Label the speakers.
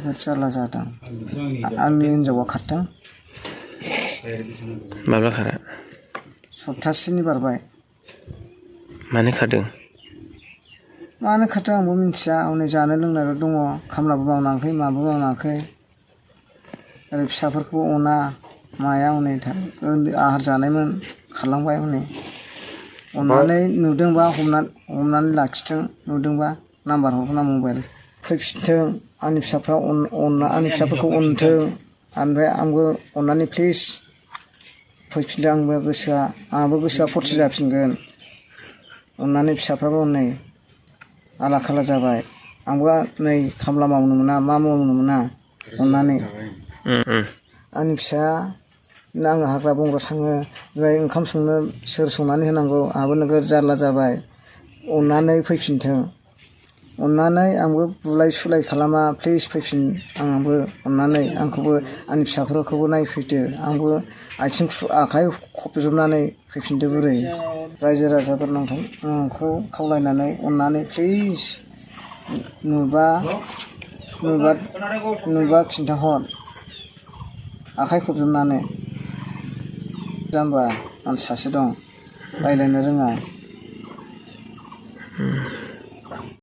Speaker 1: जोबोद जारला जादों आंनि हिनजावा खारदों
Speaker 2: माब्ला खारा
Speaker 1: सप्तासेनि बारबाय
Speaker 2: मानो खारदों
Speaker 1: मानो खारदों आंबो मिथिया हनै जानो लोंनायल' दङ खामलाबो मावनाङाखै माबो मावनाङाखै ओरै फिसाफोरखौ अना माया हनै आहार जानायमोन खारलांबाय हनै अननानै नुदोंबा हमनानै लाखिथों नुदोंबा नाम्बार हरगोन आं मबाइल फैफिनथों आंनि फिसाफ्रा आंनि फिसाफोरखौ अनथों ओमफ्राय आंबो अननानै प्लिज फैफिनदों आंहाबो गोसोआ फुरथि जाफिनगोन अननानै फिसाफ्राबो नै आला खाला जाबाय आंबो नै खामला मावनो मोना मा मावनो मोना अननानै आंनि फिसाया आङो हाग्रा बंग्रा थाङो ओमफ्राय ओंखाम संनो सोर संनानै होनांगौ आंहाबो नोगोद जारला जाबाय अननानै फैफिनथों अननानै आंबो बुलाय सुलाय खालामा प्लिज फैफिन आंबो अननानै आंखौबो आंनि फिसाफोरखौबो नायफैदो आंबो आथिं आखाइ खबजोबनानै फैफिनदो बुरै रायजो राजाफोर नोंखौ खावलायनानै अननानै प्लिज नुबा खिन्थाहर आखाइ खबजोबनानै जाम्बा मानसि सासे दं रायज्लायनो रोङा